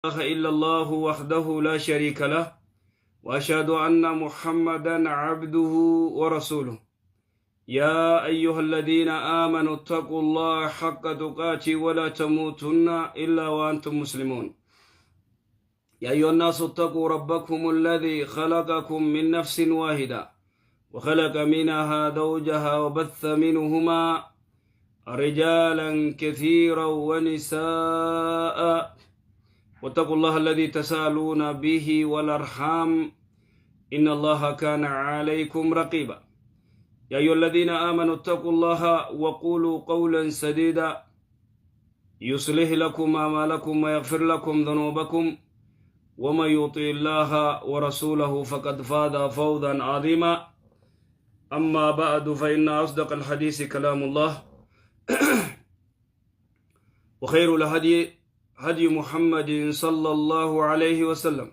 إلا الله وحده لا شريك له، وأشهد أن محمدا عبده ورسوله. يا أيها الذين آمنوا اتقوا الله حق تقاته ولا تموتن إلا وأنتم مسلمون. يا أيها الناس اتقوا ربكم الذي خلقكم من نفس واحدة، وخلق منها زوجها، وبث منهما رجالا كثيرا ونساء، واتقوا الله الذي تسالون به والأرحام، إن الله كان عليكم رقيبا. يا أيها الذين آمنوا اتقوا الله وقولوا قولا سديدا، يصلح لكم أعمالكم ويغفر لكم ذنوبكم، ومن يطع الله ورسوله فقد فاز فوزا عظيما. أما بعد، فإن أصدق الحديث كلام الله، وخير الهدي هدي محمد صلى الله عليه وسلم،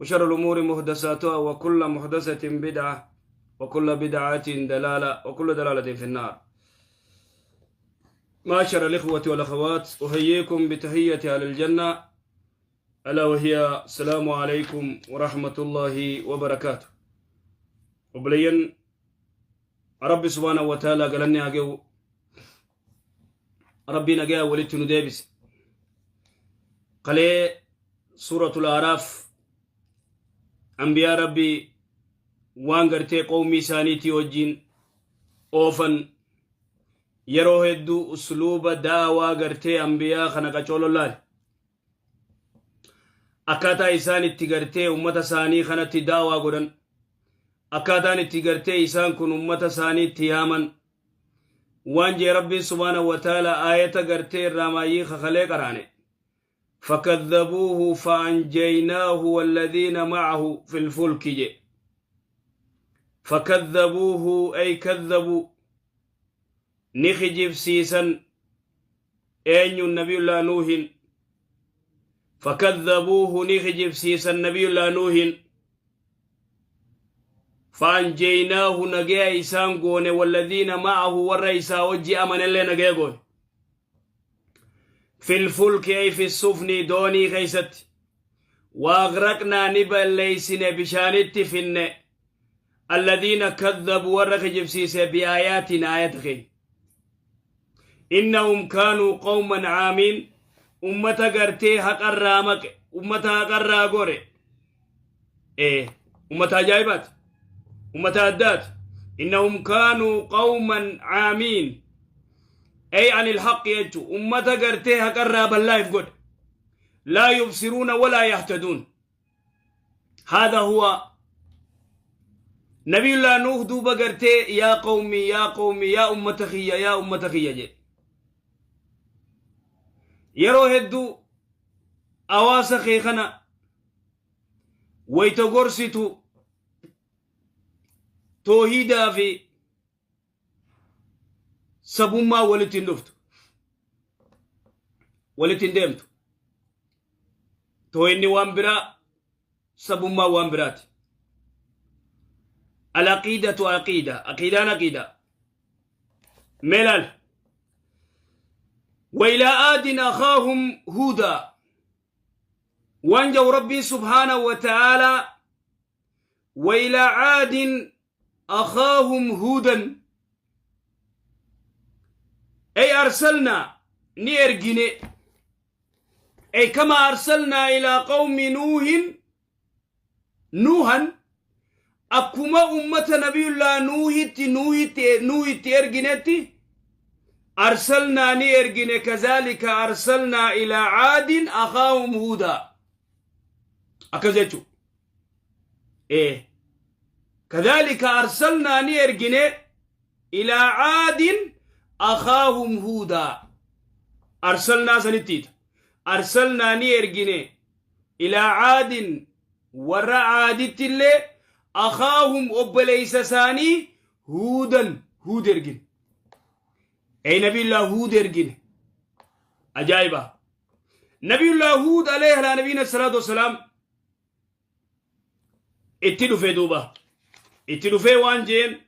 وشر الأمور محدثاتها، وكل محدثة بدعة، وكل بدعة دلالة، وكل دلالة في النار. معشر الإخوة والأخوات، أحييكم بتحية أهل الجنة، ألا وهي السلام عليكم ورحمة الله وبركاته. Obboleeyyan، Rabbi سبحانه وتعالى galanni haa ga'u. Rabbii nagaya walitti nu deebise. Kalee Suuratul Aaraaf, anbiyaa Rabbii waan gartee qawmii isaaniitii wajjiin oofan, yeroo hedduu usluuba daawaa gartee anbiyaa kana qacoolon laale, akkaataa isaan itti gartee ummata isaanii kanatti daawaa godhan, akkaataan itti gartee isaan kun ummata isaanii itti yaaman. Waan jee Rabbiin سبحانه وتعالى aayata gartee irraa maayyii kakalee qaraane: فكذبوه فأنجيناه والذين معه في الفلك je. فكذبوه أي كذبوا, ni kijibsiisan. Eenyun? Nabiyullaa Nuuhin. فكذبوه, ni kijibsiisan Nabiyullaa Nuuhin. فأنجيناه, nagaya isaan goone. والذين معه, warra isaa wajji amanellee nagaya goone. في الفلك أي في السفن, doonii keeysatti. وأغرقنا, ni balleeysine, bishaanitti finne. الذين كذبوا, warra kijibsiise. بآياتنا, aayata keenya. إنهم كانوا قوما عمين, ummata gartee haqarraa maqe, ummata haqarraa gore. Ee, ummata ajaa'ibaati, ummata addaati. إنهم كانوا قوما عمين أي عن الحق jechu. Ummata gartee haqarraa ballaa'if godhe. لا يبصرون ولا يهتدون. هذا هو نبي الله نوح. دوبا gartee يا قومي، يا قومي، yaa ummata kiyya، yaa ummata kiyya jedhe. Yeroo hedduu hawaasa kee kana wayta gorsitu, toohiidaa fi sabummaa walitti hin dhuftu, walitti hin deemtu. Toohinni waan biraa, sabummaa waan biraati. العقيدة عقيدة, aqiidaan aqiida. Meelaal. وإلى عاد أخاهم هودا. Waan jau Rabbii سبحانه وتعالى: وإلى عاد أخاهم هودا، أي أرسلنا, ni ergine. أي كما أرسلنا إلى قوم نوح نوحا, akkuma ummata Nabiyullaa Nuuhitti erginetti, أرسلنا, ni ergine. كذلك أرسلنا إلى عاد أخاهم هودا. Akkas jechu. Ee, كذلك أرسلنا, ni ergine. إلى عاد أخاهم هودا. أرسلنا sanittiita. أرسلنا, ni ergine. إلى عاد, warra Caaditti illee. أخاهم, obboleeysa isaanii. هودا, Huud ergine. Ey, Nabiyullah Huud ergine. Ajaa'iba! Nabiyullah Huud عليه على نبينا الصلاة والسلام itti dhufe. Duuba itti dhufee waan jeen,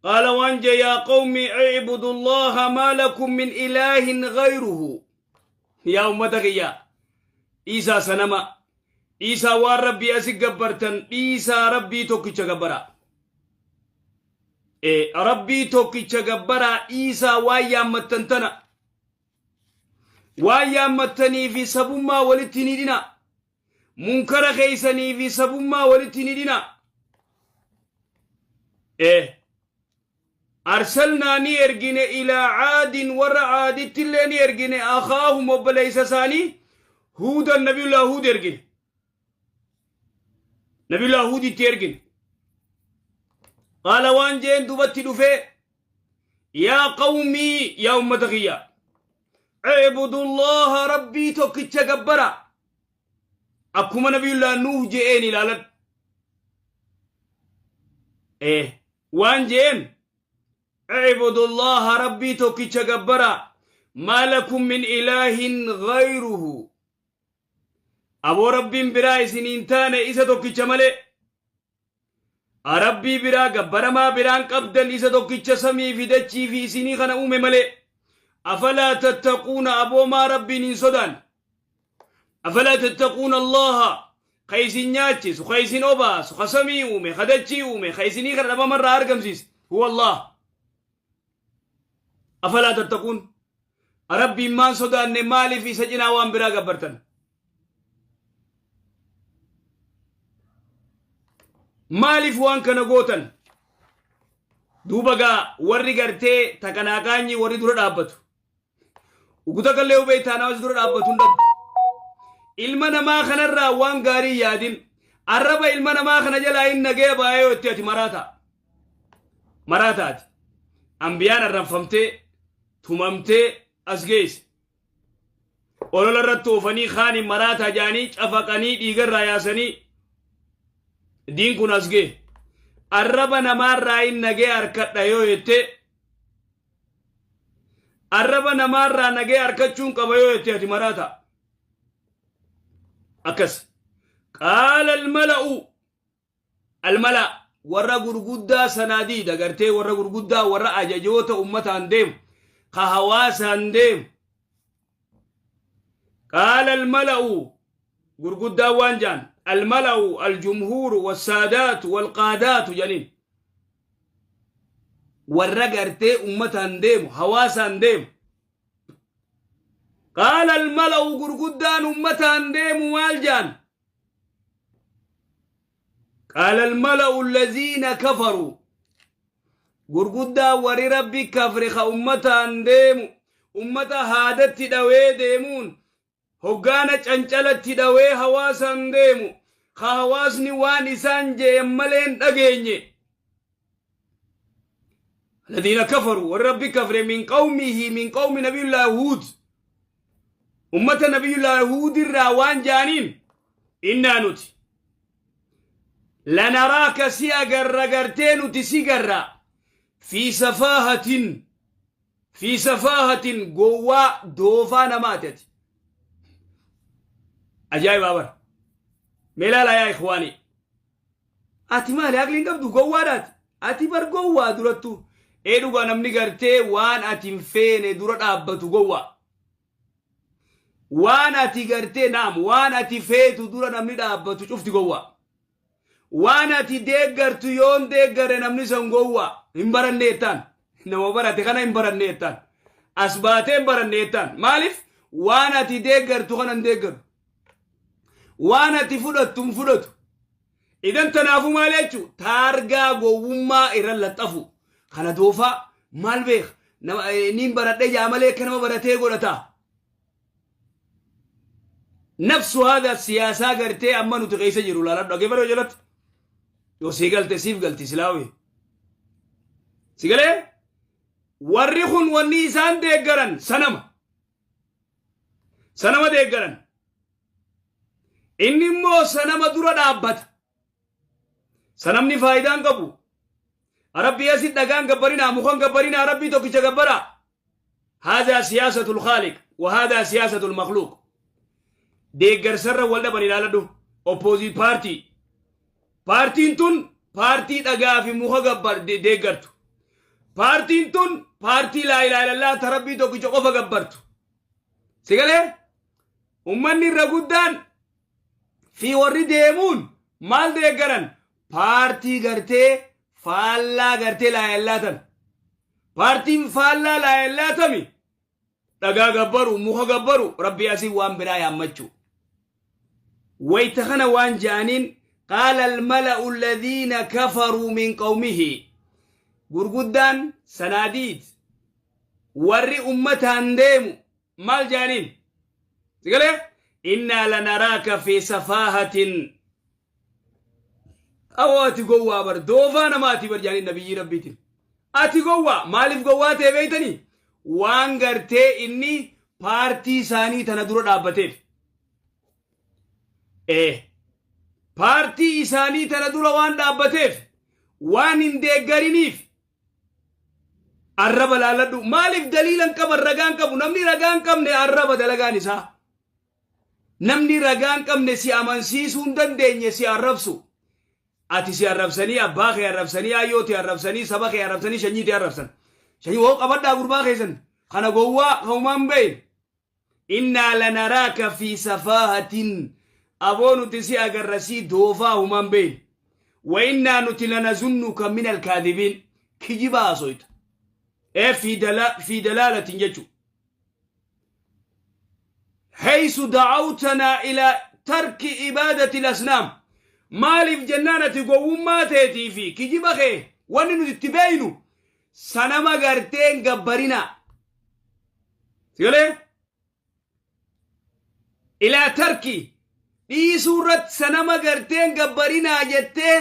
قال, waan jee: يا قوم اعبدوا الله ما لكم من إله غيره. Yaa ummata kiyya, Dhiisaa sanama, dhiisaa waan Rabbii asi gabbartan, dhiisaa Rabbii tokkicha gabbaraa. Rabbii tokkicha gabbaraa, dhiisaa waan yaammattan tana. Waan yaammattanii fi sabummaa walitti hin hidhinaa. Munkara keessanii fi sabummaa walitti hin hidhinaa. Arsalnaa ni ergine ilaa caadin warra caadittillee ni ergine akhaahum obboleessa isaanii huudan nabiyullah huud ergine. Nabiyullah huuditti ergine. Qaala waan jeen dubatti dhufee yaa qawmii yaa ummata kiyya Icbudullaha Rabbii tokkicha gabbara. Akkuma nabiyullah Nuuh je'een ilaaladhu. Waan je'een Icbudullaha Rabbii tokkicha gabbara. Maa lakum min ilaahin ghayruhu. Aboo Rabbiin biraa isin hin taane isa tokkicha malee. Rabbii biraa gabbaramaa biraan qabdan isa tokkicha samii fi dachii fi isinii kana uume malee. Afalaa tattaquuna aboo maa Rabbiin hin sodaan. Afalaa tattaquuna Allaha ka isin nyaachisu, ka isin obaasu, ka samii uume, ka dachii uume, ka isinii kana dhabamarraa argamsiise. Huwa Allah. Afalaa tattaquun. Rabbiin maan sodaanne maaliif isa cinaa waan biraa gabbartan? Maaliif waan kana gootan? Duuba gaa warri gartee takanaaqaanyi warri dura dhaabbatu. Uguta gallee hubee taanaa dura dhaabbatu hin dhabdu. Ilma namaa kanarraa waan gaarii yaadin. Arraba ilma namaa kana jalaa hin nagaya baay'ee yoo itti ati maraataa. Maraataati. Ambiyaan arrabfamtee tumamtee as geesse. Olola irratti oofanii kaaniin maraataa jedhanii cafaqanii dhiigarraa yaasanii diin kun as ga'e. Arraba namaarraa hin nagee harkadha yoo jette arraba namaarraa nagee harkachuun qaba yoo jette ati maraataa. Akkas. Qaala almala'u Almala warra gurguddaa sanaadiidha gartee warra gurguddaa warra ajajoota ummataan deemu ka hawaasaan deemu. Qaala almala'u gurguddaa waan jaan almala'u aljumhuuru wassaadaatu walqaadaatu jedhaniin warra gartee ummataan deemu hawaasaan deemu. Qaala almala'u gurguddaan ummataan deemu maal jaan Qaala almala'u allaziina kafaruu gurguddaa warri rabbi kafre ka ummataan deemu ummata haadatti dhawee deemuun hoggaana cancalatti dhawee hawaasaan deemu ka hawaasni waan isaan je'en malee hin dhageenye الذين كفروا والرب كفر من قومه من قوم نبي الله هود أمة نبي الله هود الراوان جانين إنا نتي لنراك سي أجر غرتين تسيجر في سفاهة في سفاهة قوة دوفا نماتت أجايب أبر ملالا يا إخواني Ati maali aqli hin qabdu gowwaadhaati. Ati bar gowwaa durattu. Ee dhugaa namni gartee waan ati hin feene dura dhaabbatu gowwaa. Waan ati gartee naam waan ati feetu dura namni dhaabbatu cufti gowwaa. Waan ati deeggartu yoon deeggare namni san gowwaa. Hin baranne jettaan. Nama barate kana hin baranne jettaan. As baatee hin baranne jettaan. Maaliif waan ati deeggartu kana hin deeggaru. Waan ati fudhattu hin fudhatu. Idan tanaafuu maal jechuu taargaa gowwummaa irra laxxafu. Kana doofaa maal beeka nama niin baradhee jaa malee akka nama baratee godhata. Nafsu haadha siyaasaa gartee amma nuti keessa jiru laaladhu dhageeffadhu jalatti. Yoo sii galte siif galti silaawee. Si galee warri kun wanni isaan deeggaran sanama. Sanama deeggaran. Inni immoo sanama dura dhaabbata. Sanamni faayidaa hin qabu. Rabbii asi dhagaan gabbarinaa mukan gabbarinaa rabbii tokkicha gabbaraa. Haadhaa siyaasatul khaaliq wa haadhaa siyaasatul makhluuq. Deeggarsarra wal dhaban ilaaladhu. Opposite party. Paartiin tun paartii dhagaa fi muka gabbar deeggartu. Paartiin tun paartii laa ilaaha illallah ta rabbii tokkicha qofa gabbartu. Si galee? Ummanni irra guddaan fi warri deemuun maal deeggaran? Paartii gartee faallaa gartee laayellaa tan. Paartiin faallaa laayellaa tami? Dhagaa gabbaru, muka gabbaru, rabbii asii waan biraa yaammachuu. Wayta kana waan ja'aniin qaala almala'u alladhiina kafaruu min qawmihi gurguddaan sanaadiid warri ummataan deemu maal ja'aniin sigalee innaa lanaraaka fi safaahatin awoo ati gowwaa bar doofaa namaati bar ja'aniin nabiyyii rabbiitiin ati gowwaa maaliif gowwaa ta'e beeytanii waan gartee inni paartii isaanii tana dura dhaabbateef ee paartii isaanii tana dura waan dhaabbateef waan hin deeggariniif Arraba laaladhu. Maaliif daliila hin qaban ragaa hin qabu. Namni ragaa hin qabne arraba dalagaan isaa. Namni ragaa hin qabne si amansiisuu hin dandeenye si arrabsu. Ati si arrabsanii abbaa kee arrabsanii ayyoo tee arrabsanii saba kee arrabsanii shanyii tee arrabsan. Shanyii hoo qabadhaa gurbaa keessan. Kana gowwaa kaumaan beeyin. Innaa lanaraaka fi safaahatin aboo nuti si agarra sii doofaa humaan beeyne. Wa innaa nuti lanazunnuka min alkaadibiin kijiba haasoyta. Ee fi dala fi dalaalatin jechu. Haysu da'awtanaa ila tarki ibaadati lasnaam. Maaliif jennaan ati gowwummaa teetii fi kijiba kee wanni nuti itti beeynu sanama gartee hin gabbarinaa. Sigalee? Ilaa tarki dhiisuu irratti sanama gartee hin gabbarinaa jettee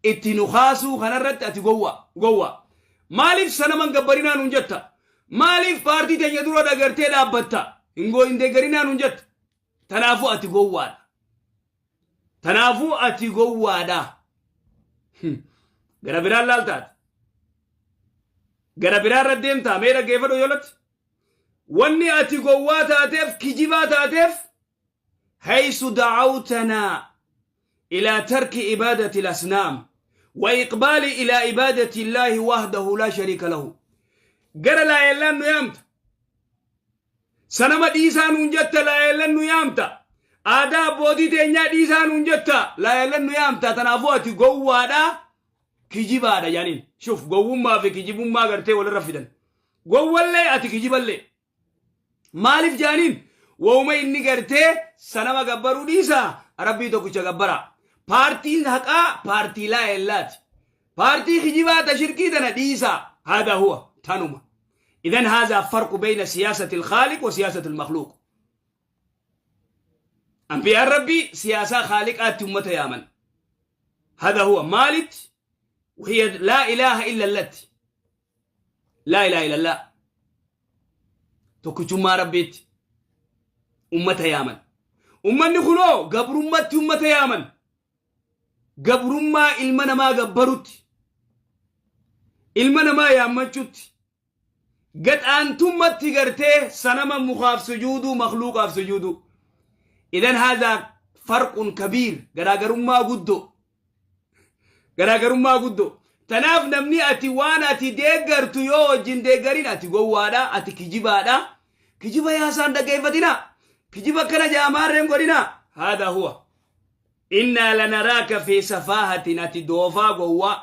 itti nu kaasuu kanarratti ati gowwa gowwa. Maaliif sanama hin gabbarinaa nuun jetta? Maaliif paartii teenya dura dhagartee dhaabbatta? Hin goo hin deeggarinaa nuun jetta? Tanaafuu ati gowwaadha. Tanaafuu ati gowwaadha. Gara biraan laaltaati. Gara biraa irra deemtaa mee dhaggeeffadhu yoolatti. Wanni ati gowwaa taateef kijibaa taateef haysu da'awtanaa ilaa tarki ibaadati al-asnaam wa iqbaali ilaa ibaadati illaahi wahdahu laa shariika lahu. Gara laayellaan nu yaamta. Sanama dhiisaa nuun jetta laayeellan nu yaamta. Aadaa abbootii teenyaa dhiisaa nuun jetta laayeellan nu yaamta. Tanaafuu ati gowwaadha kijibaadha jaaniin. Shuf gowwummaa fi kijibummaa gartee walirra fidan. Gowwallee ati kijiballee. Maaliif jaaniin wawuma inni gartee sanama gabbaruu dhiisaa rabbii tokkicha gabbaraa. Paartiin haqaa paartii laayeellaati. Paartii kijibaa ta shirkii tana dhiisaa. Haadaa huwa tanuma. إذن هذا فرق بين سياسة الخالق وسياسة المخلوق أنبياء ربي سياسة خالقات أمة يامن هذا هو مالت وهي لا إله إلا اللت لا إله إلا الله tokkichummaa rabbiitti ummata yaaman ummanni kunoo gabrummatti ummata yaaman gabrummaa ilma namaa gabbarutti ilma namaa yaammachutti gad-aantummatti gartee sanama mukaaf sujuuduu makluuqaaf sujuuduu idan haadhaa farqun kabiir garaagarummaa guddoo garaagarummaa guddoo tanaaf namni ati waan ati deeggartu yoo wajjin deeggarin ati gowwaadha ati kijibaadha kijiba yaasaan dhaggeeffatina kijiba akkana jaamaarreen godhina haadha huwa Innaa lanaraaka fi safaahatin ati doofaa gowwaa.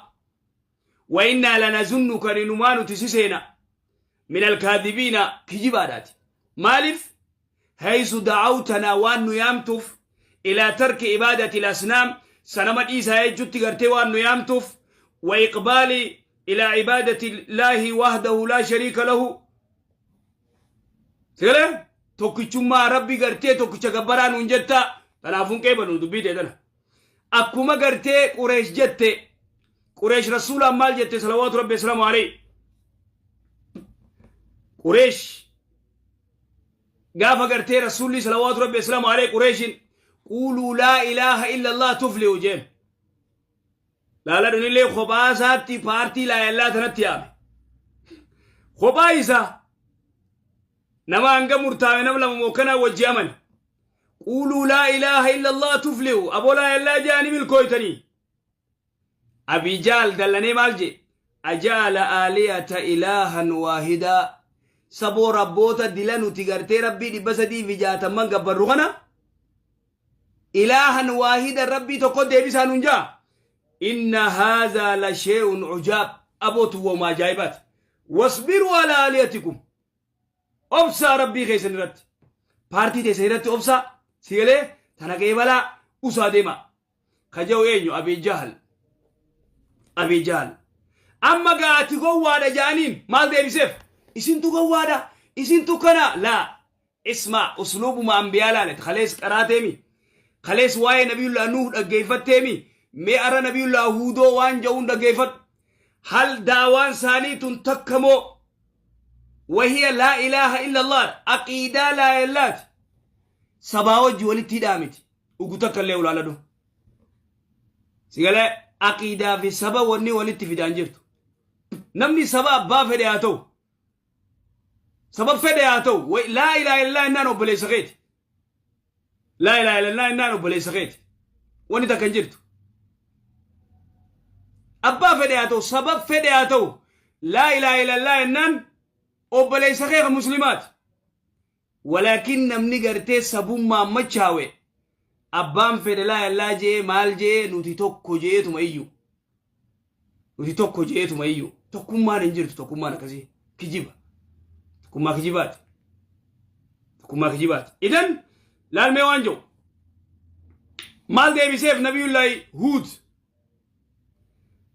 Wa innaa lanazunnuka inumaa nuti si seena. Min alkaadibiina kijibaadhaati. Maaliif? Haysu da'awtanaa waan nu yaamtuuf ilaa tarki ibaadati lasnaam sanama dhiisaa jechutti gartee waan nu yaamtuuf wa iqbaali ilaa ibaadati laahi wahdahu laa shariika lahu Sagalee tokkichummaa rabbi gartee tokkicha gabbaraa nuun jetta kanaafuu hin qeebalu dubbii ta'e tana. Akkuma gartee Qureesh jette Qureesh rasuulaan maal jette salawaatu rabbi asalaamu alayhi. Qureesh gaafa gartee rasuulli salawaatu rabbi asalaamu alayhi Qureeshin quuluu laa ilaaha illa Allah tuflihu jeen. Laala dhunillee kophaa isaatti paartii laayallaa tanatti yaame. Kophaa isaa nama hanga murtaa'e nama lama mookkanaa wajji amane. Quuluu laa ilaaha illallah tuflihu aboo laayallaa jaanii milkooytanii. Abii Jaal dallanee maal jee? Ajaala aaliyata ilaahan waahidaa. Saboo rabboota dila nuti gartee rabbii 360n gabbarru kana ilaahan waahida rabbii tokko deebisaa nun jaa. Inna haazaa la shee'un ujaab abootu woma ajaa'ibaati. Wasbiruu alaa aliyatikum obsaa rabbii keessan irratti paartii teessan irratti obsaa sigalee tana qeebalaa usaa deemaa. Ka ja'u eenyu? Abii Jahal. Abii Jahal. Amma gaa ati gowwaadha ja'aniin maal deebiseef? Isintu gowwaadha. Isintu kana laa. Ismaa usluubuma anbiyaa laale. Kalees qaraateemi. Kalees waa'ee nabiyullaa Nuuh dhaggeeffatteemi. Mee ara nabiyullaa Huudoo waan ja'uun dhaggeeffadhu. Hal daawaan isaanii tun takka moo? Wahiya laa ilaaha illallah aqiidaa laa illaati. Sabaa wajji walitti hidhaa miti. Ugu takka illee ulaaladhu. Sigalee aqiidaa fi saba wanni walitti fidaan jirtu. Namni saba abbaa fedhe haa ta'u. Saba fedhe haa ta'u. Laa ilaaha illallah innaan obboleessa keeti. Laa ilaaha illallah innaan obboleessa keeti. Wanni takka hin jirtu. Abbaa fedhe haa ta'u, saba fedhe haa ta'u. Laa ilaaha illallah innaan obboleessa kee kan muslimaati. Walaakin namni gartee sabummaan machaawe abbaan fedhe laa yallaa je'ee maal je'ee nuti tokko je'eetuma iyyu. Nuti tokko je'eetuma iyyu. Tokkummaan hin jirtu tokkummaan akkasii kijiba. Tokkummaa kijibaati. Tokkummaa kijibaati. Idan laalmee waan jiru. Maal deebiseef nabiyullaahi Huud.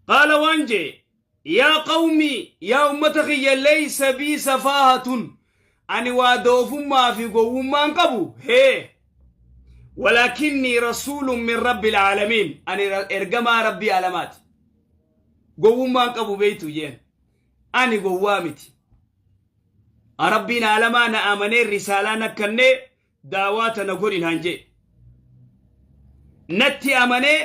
Qaala waan jee yaa qawmi yaa ummata kiyya laysa bii safaahatun ani waa doofummaa fi gowwummaan qabu hee walaakinnii rasuulun min rabbil aalamiin ani ergamaa rabbii aalamaati gowwummaan qabu beeytu jeen ani gowwaa miti rabbiin aalamaa na amanee risaalaa na kennee daawaa tana godhi naan jee natti amanee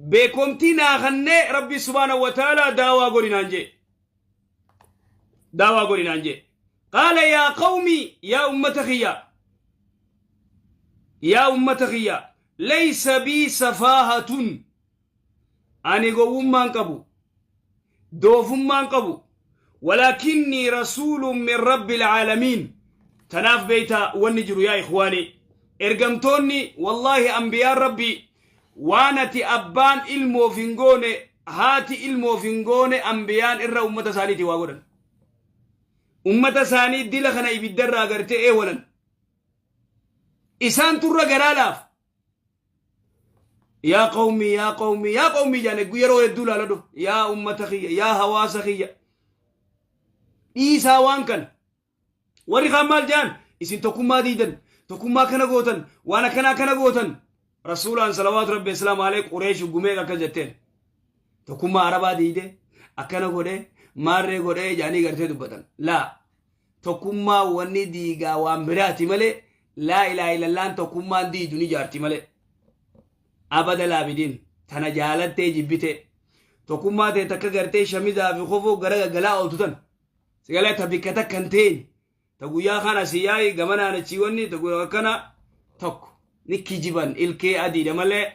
beekomtii naa kannee rabbi subhaanahu wa ta'aalaa daawaa godhi naan jee daawaa godhi naan jee qaala yaa qawmi yaa ummata kiyya yaa ummata kiyya laysa bii safaahatun Ani gowwummaan qabu, doofummaan qabu, walaakinnii rasuulun min rabbil aalamiin. Tanaaf beeyta wanni jiru yaa ikhwaanii, ergamtoonni wallaahi anbiyaan rabbii waan ati abbaan ilmoof hin goone haati ilmoof hin goone anbiyaan irra ummata isaaniitii waa godhan. Ummata isaanii dila kana ibiddarraa gartee eewalan. Isaan turra garaa laafa. Yaa qawmii yaa qawmii yaa qawmii jaan eeguu yeroo hedduu laaladhu yaa ummata kiyya yaa hawaasa kiyya dhiisaa waan kana warri kaan maal jaan isin tokkummaa diidan tokkummaa kana gootan waan akkanaa kana gootan rasuulaan salawaatu rabbi islaam alee qureesh gumee akka jetteen tokkummaa arabaa diide akkana godhee maarree godhee jaanii gartee dubbatan laa Tokkummaa wanni diigaa waan biraati malee laa ilaaha illallaan tokkummaan diidu ni jaarti malee. Abada laabidiin tana jaalattee jibbitee tokkummaa ta'e takka gartee shamizaa fi kofoo gara gaggalaa ooltu tan sigalee ta bikka takka hin teenye ta guyyaa kana si yaa'i gamanaan achii wanni ta guyyaa akkana tokko ni kijiban ilkee adiidha malee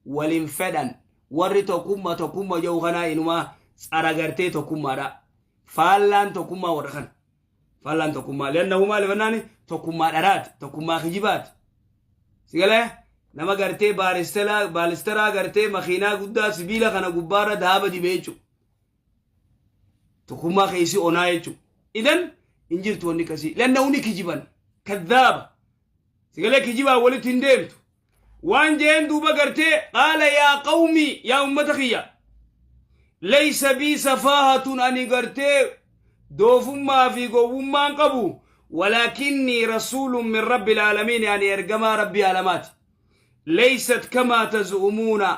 waliin fedhan warri tokkummaa tokkummaa jedhu kanaa inumaa tsara gartee tokkummaadha. Faallaan tokkummaa warra kana. Faallaan tokkummaa. Li'annahu maaliif jennaani tokkummaa dharaati. Tokkummaa kijibaati. Si galee nama gartee baaristeraa baalisteraa gartee makiinaa guddaa sibiila kana gubbaarra daaba dibee jechuudha. Tokkummaa keessi onaa jechuudha. Idan hin jirtu wanni akkasii. Li'annahu ni kijiban. Kaddaaba. Si galee kijibaan walitti hin deemtu. Waan jeen duuba gartee qaala yaa qawmi yaa ummata kiyya laysa bii safaahatun ani gartee doofummaa fi gowwummaan qabu walaakinnii rasuulun min rabbil aalamiin ani ergamaa rabbii aalamaati laysat kamaa tazu'umuuna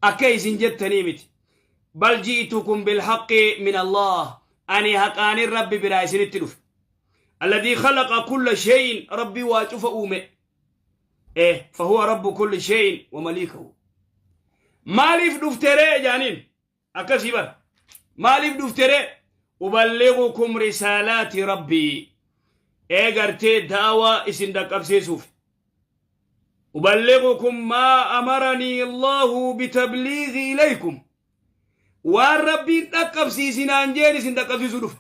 akka isin jettanii miti bal ji'tukum bilhaqqi min allah ani haqaanin rabbi biraa isinitti dhufe alladii khalaqa kulla shay'in rabbii waa cufa uume eh fahuwa rabbu kulli shay'in wa maliikahu maaliif dhufteree jaaniin akkasii bar maaliif dhufteree uballigukum risaalaati rabbii ee gartee da'awaa isin dhaqqabsiisuuf uballigukum maa amaranii allahu bitabliigi ilaykum. Waan Rabbiin dhaqqabsiisinaan jeen isin dhaqqabsiisuu dhufe.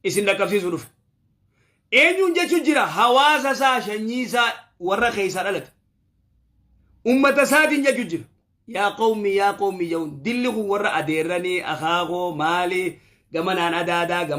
Isin dhaqqabsiisuu dhufe. Eenyuun jechuun jira? Hawaasa isaa, shanyii isaa, warra keessaa dhalate. Ummata isaatiin jechuun jira. Yaa qawmi, yaa qawmi jedhuun dilli kun warra adeerranii akaakoo maali gamanaan adaadaa gama.